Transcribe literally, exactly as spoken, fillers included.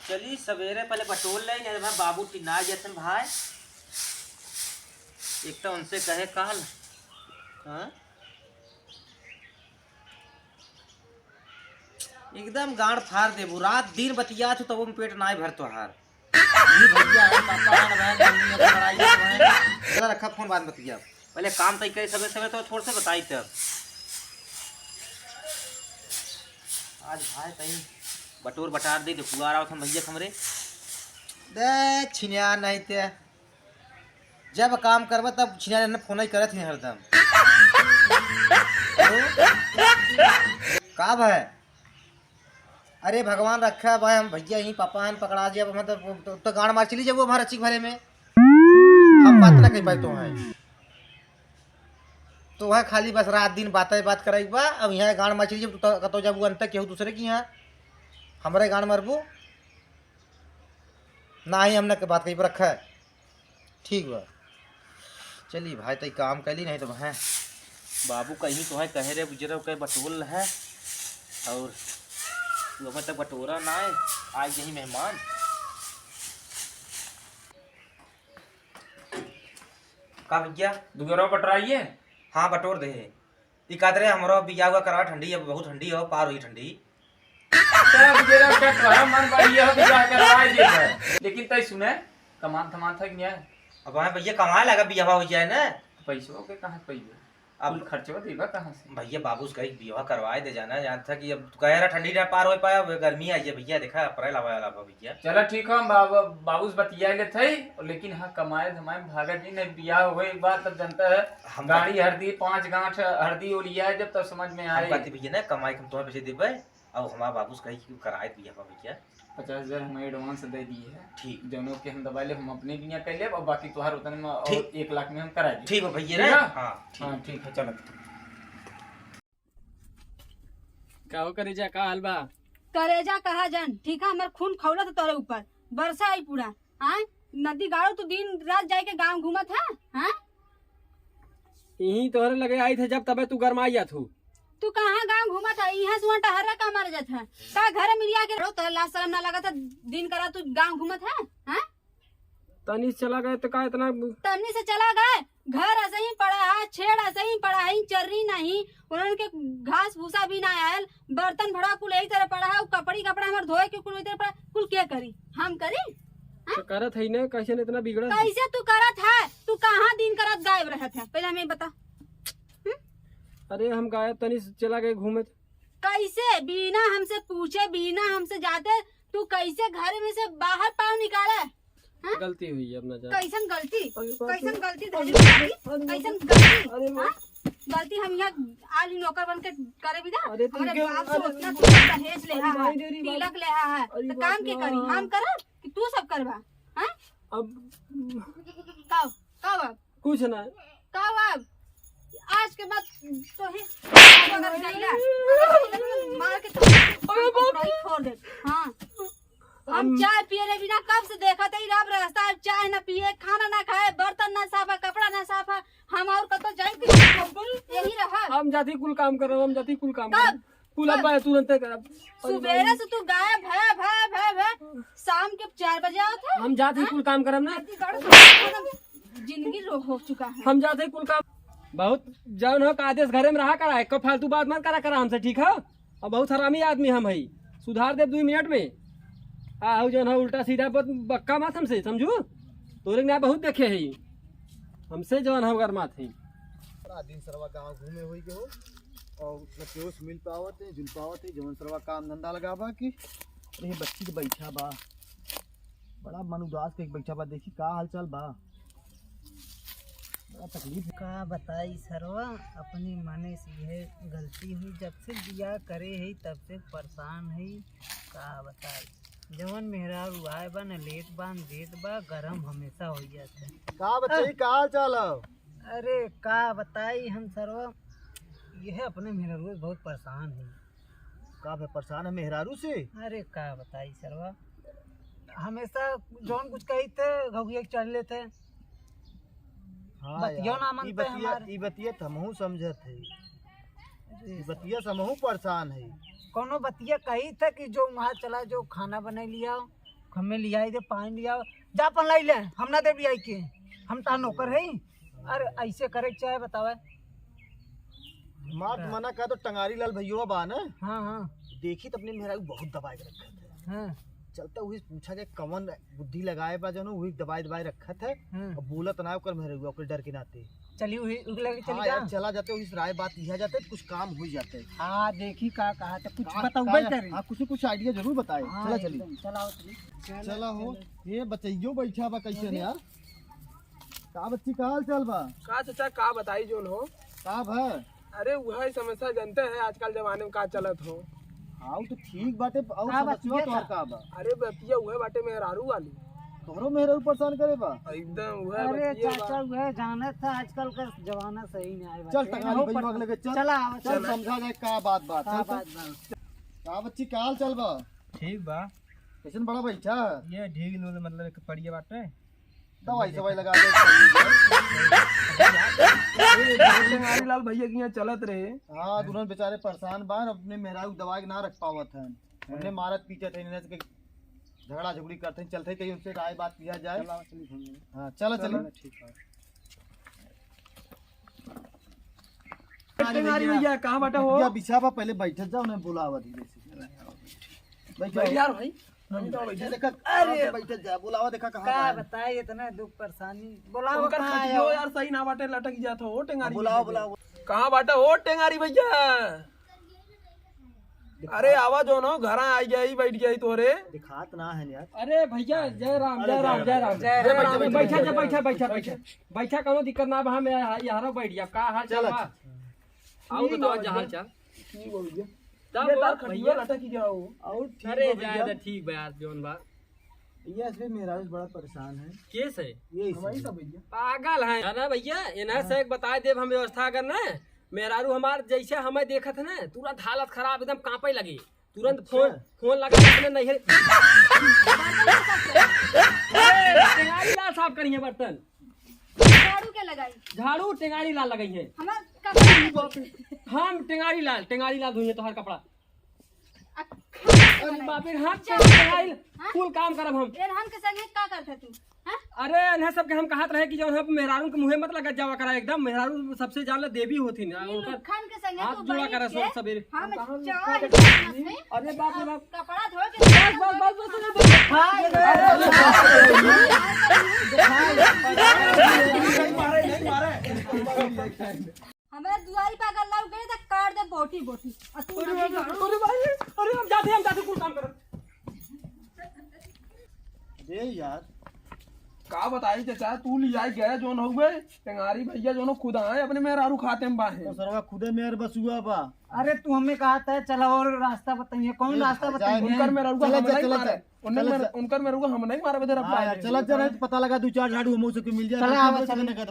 चली सवेरे पहले बटोर ले, नहीं तो भाई बाबू टिन्ना जाते हैं भाई। एक तो उनसे कहे काल, हाँ? एकदम गांड फाड़ देबू। रात दिन बतियात हूँ तब पेट नाय भर तोहार। ई भैया है, पापा है, बहन, मम्मी है, लड़ाई है, बहन। चला रखा फोन, बाद में बतिया। पहले काम तय करे सबे सबे तो थोड़ से बताई तब। आज भाई तई बटोर बटार दे, देखुआ रहा था भैया हमरे। दे छिनिया नहीं ते। जब काम करबा तब छिनिया ने फोन ही करत ही हरदम। का भाई? अरे भगवान रखा भाई, हम भैया ही पापा हैं, पकड़ा जाए, मतलब तो, तो गांड मार चली जाबू हमारे रचिक भरे में। हम बात ना कह पाए तो हैं। तो वह खाली बस रात दिन बातें बात कराई बा। अब यहाँ गांड मार चली जाबू, तो कतो जाबू अंत केहू दूसरे की यहाँ, हमारे गांड मारबू। ना ही हमने के बात कही पर रखा है। ठीक बा, चली भाई, तई काम कैली, नहीं तो भाई बाबू कहीं तो है, कहे रे गुजरव के बटोल है, और तू अबे तक बटोरा ना है, आज यही मेहमान। का भैया? दुगेरवा बटोराइए। हाँ, बटोर दे। ई कादरे हमरो बियाह हुआ करवा ठंडी, अब बहुत ठंडी हो, पार हुई ठंडी। तब जरा का तोहरा मन बा, ये हो बियाह करवाए दे है। लेकिन तई सुने, कमान धमान था कि नहीं? अब हमें भैया कमाए लगा, बियाह हो जाए ना। पैसवा के कहाँ से पइबे? अब कुल खर्चवा देबा कहाँ से? भैया बाबू से कही बियाह करवाए दे जाना, जानत था कि अब तू कहे रहा ठंडी ना पार हो पाए, अब गर्मी आई है भैया, देखा अप्रैल आवे वाला बा भैया। चला ठीक है, हम बाबू, बाबू से बतिया लेत हई, लेकिन हाँ कमाए धमाए में भागा जी, नहीं बियाह होए एक बार तब जनता है, हम गाड़ी हरदी, पाँच गांठ हरदी ओलिया जब तब समझ में हम आए। कहती भैया ना कमाई के हम तुम्हें पैसे देबे, अब हमारे बाबू से कही कि कराए दिया बा भैया। पचास हजार हम एडवांस दे दिए हैं। ठीक। जौनो के हम दबाई ले, हम अपने बिया कर लेब, और बाकी तोहार उतने में और ठीक। एक लाख में हम करा देब। ठीक बा भैया ठीक ना? है? हाँ, ठीक। हाँ, ठीक है, चलत। का हो करेजा, का हाल बा? करेजा कहा जन, ठीक है, हमर खून खौलत है तोरे ऊपर, बरसा आई पूरा, हाँ? नदी गाड़ो तू दिन रात जाए के गाँव घूमत है, हाँ? यहीं तोहरे लगे आई थे जब, तबे तू गरमाई जात हूँ। तू कहाँ गाँव घूमत है? इहाँ से वहाँ टहर्रा का मारे जात है? का घर में रिया के रहो, तोहरे लाज शरम ना लगत है? दिन करा तू गाँव घूमत है, हाँ? तनी से चला गए तो का इतना? तनी से चला गए, घर ऐसे ही पड़ा है, छेड़ ऐसे ही पड़ा है, चर्री नहीं, उन्होंने के घास भूसा भी ना आयल, बर्तन भड़ा कुल यही तरह पड़ा है, कपड़ी कपड़ा हमार धोए के कुल वही तरह पड़ा, कुल के करी? हम करी? तो करत है ना, कैसे न इतना बिगड़ल? कैसे तू करत है? तू कहाँ दिन करत गायब रहत है? पहले हमें बता। हम्म? अरे हम गायब तनी से चला गए घूमे। कैसे? बिना हमसे पूछे, बिना हमसे जाते तू कैसे घर में से बाहर पाँव निकाले? हाँ? गलती हुई है, अब ना जान। कैसन गलती? अरे बाप रे। कैसन गलती धरी? अरे बाप रे। कैसन गलती? अरे बाप हाँ? गलती हम यहाँ आली नौकर बन के करे बिना? अरे तू हमरे क्यों? बाप से अरे उतना तू दहेज ले अरे हा, भाई रे, अरे बाप। तिलक ले हा है। अरे तो बाप काम के रे, करी? हाँ। हम करब कि तू सब करबा? हाँ? अब कब? कब अब? कुछ ना। कब अब? आज के बाद तो ही अगर गईला, अगर मार के तो अरे बाप रे। फोड़ दे। हाँ। हम हम चाय पिए ले बिना कब से देखत हई, रब रास्ता है, चाय ना पिए, खाना ना खाए, बर्तन ना साफ है, कपड़ा ना साफ है, हम और कतो जाई कि यही रहा। हम जाती कुल काम करब, हम जाती कुल काम करब। कब? कुल अब कब? तुरंते करब। सुबेरे से तू गायब है, है, है, है। शाम के चार बजे आवत है। हम जाती हाँ? कुल काम करब ना। अति बड़ जिंदगी रो हो चुका है। हम जाते कुल काम। बहुत जौन हो का आदेश घरे में रहा करा, एक फालतू बात मत करा करा हमसे, ठीक है? अब बहुत हरामी आदमी हम हई, सुधार देब दुई मिनट में। आ, हऊ जौन है उल्टा सीधा बत-, बक्का मत हमसे, समझू? तोरे ना बहुत देखे हई, हमसे जौन हम गरमात हई। बड़ा दिन सरवा गाँव घूमे होई के हो, और न केहू से मिल पावत है, जुल पावत है, जौन सरवा काम धंधा लगावा कि अरे बच्ची तो बैठा बा, बड़ा मन उदास के बैठा बा, देखी का हाल चाल बा। बड़ा तकलीफ है। का बताई सरवा, अपनी मने से यह गलती हुई, जब से बियाह करे है तब से परेशान है। का बताई, जवन मेहरारू आए बा न लेट बा न देत बा, गरम हमेशा हो जात है। का बताई, का हाल चाल है? अरे का बताई हम सरवा, यह अपने मेहरारू से बहुत परेशान है। का बे परेशान है मेहरारू से? अरे का बताई सरवा, हमेशा जौन कुछ कही थे घुघिया के चढ़ लेते। हाँ बतिया यार, ना ई मानते बतिया, हमारे। ई बतिया तो हमहू समझत है। अरे ई बतिया से हमहू परेशान है। कोनो बतिया कही थे कि जो वहाँ चला, जो खाना बना लिया, हमें लियाई दे, पानी लियाओ, जा अपन लाई ले, हम ना देब लियाई के, हम तार नौकर है। अरे ऐसे करे के चाहे बतावे। मार तो मना कर दो, टंगारी लाल भैया बा ना। हाँ, हाँ। देखी तो अपने मेहरारू बहुत दबाए के रखत है। हाँ। चलता वही पूछा जाए कवन बुद्धि लगाए बा जौन वही दबाए दबाए रखत है। हाँ। अब बोलत ना ओकर मेहरारू ओकर डर के नाते। चली वही उग लगे चली हाँ जा। यार, चला जाते वही राय बात लिया जाते कुछ काम हो जाते। हाँ देखी का कहा तो कुछ का- बताऊ का- भाई करे। हाँ कुछ कुछ आइडिया जरूर बताए। हाँ, चला चली। एकदम, चला आओ चली। चला हो। ये बचैयो बैठा बा कैसे ने यार? का बच्ची का हाल चाल बा? का चाचा का बताई जौन हो? का भा? अरे वही समस्या जानते हैं आजकल जमाने में का चलत हो। हाँ तो ठीक बाटे। और का समस्या बतिया तोहर था? का बा? अरे बतिया वही बाटे मेहरारू वाली। तोहरो मेहरारू परेशान करे बा? एकदम वही अरे बतिया बा। चाचा वही जानत था आजकल का जमाना सही नहीं आए चल बाटे। टंगारी हो भाई पर- मग लगे चल। चला आओ, चल चला। समझा जाए का बात बात। का चल तो। बात बात? का बच्ची का हाल चाल बा? ठीक बा। कैसन बड़ा बैठा? ये ढील उल मतलब एक पड़िया बाटे। दवाई सवाई लगा दे। ए, टेंगारी लाल भैया के यहाँ चलत रहे। हाँ, दुल्हन बेचारे परेशान बा, अपने मेहरारू दवाई के ना रख पावत हैं। उन्हें मारत पीटत हैं, इन्हें से झगड़ा झगड़ी करते हैं, चलते कहीं उनसे राय बात किया जाए। चला, चली घूमने। हाँ, चला, चला। चली। ठीक है। टेंगारी भैया, कहाँ बाटा हो? भैया, बिछावा, पहले बैठत जाओ, उन्हें बुलावा धीरे से। बैठ जाओ। बैठ यार भाई। हम तो बैठे। देखा, अरे। बैठे जा, बुलावा देखा कहाँ का बा। बताए इतना दुख परेशानी। बुलावा उनकर कहाँ खटियो आयो? यार सही ना बाटे, लटक जात हो, टेंगारी बुलाओ, भैया। बुलाओ। कहाँ बाटे हो टेंगारी भैया? अरे आवा जौन हो, घरा आई गई, बैठ गई तोरे। दिखात ना है यार। अरे भैया, जय राम, अरे जय राम, जय जय राम। राम। जय राम। बैठा जा, बैठा, बैठा, बैठा। बैठा, कौनो दिक्कत ना बा, हम यहाँ, यहाँ बैठ जा। का हाल चाल चल, बा? अच्छा। आओ ठीक बताओ बा जहाँ भैया। चाल। ठीक बा भैया। तब ये वो तार खटिया भैया। लटक गया हो। और ठीक अरे बा भैया। जाए दे, ठीक बा यार, जौन बा। भैया, इसमें मेहरारू बड़ा परेशान है। केस है? ये इसी हमारी में। सब भैया। पागल है। है ना भैया, इन्हें हाँ। से एक बताए देब हम व्यवस्था अगर ना, मेहरारू हमार जैसे हमें देखत है ना, तुरंत हालत खराब, एकदम कांपे लगे। तुरंत अच्छा। फोन, फोन लगा के अपने नैहर। अरे, टेंगारी लाल साफ करिए बर्तन। झाड़ू के लगाई? झाड़ू टेंगारी लाल लगाई है। हमार कपड़ा नहीं धोते। हम टेंगारी लाल, टेंगारी लाल धोइए तोहार कपड़ा। अ, अरे बाप रे, हम चल। टेंगारी लाल हाँ? कुल काम करब हम। एनहन के संगे का करत है तू? हाँ? अरे, इन्हें सबके हम कहत रहे कि जौन हम मेहरारू के मुँहे मत लगत जावा करा, एकदम मेहरारू सबसे जान ले देवी होती ना, ई उनकर लुखन के संगे हाथ तू जुड़ा बैठ करा के सोच सबेरे। हम हम कहाँ चार लुखा के इंसान हैं। अरे बाप रे बाप। कपड़ा धो के बस, बस, बस, बस, बस, बस। हाय, हमारे दुआरी पे अगर लग गए तो काट दे बोटी बोटी। और तू अरे बाप रे, अरे भाई, अरे हम जाते, हम जाते, कुल काम करब। अरे यार। का बताई चाचा, तू लियाई गए जौन हउवे, टेंगारी भैया जौन खुद आए अपने मेहरारू खाते में बाहे। तो सरवा खुदे मेहर बसुआ बा। अरे तू हमें कहा था, चला और रास्ता बताइए, कौन ए, रास्ता जाए बताइए? नहीं। उनकर मेहरारू चला, हम नहीं चला, मारे। चला। उनने चला, मेरे, चला। उनकर मेहरारू हम नहीं मारे बदे हाँ, रफ्तार यार, है। चला, चला, पता लगा दू चार झाड़ू हमहू से मिल जाए, चला, लेकिन आवा, हमसे चला। नगद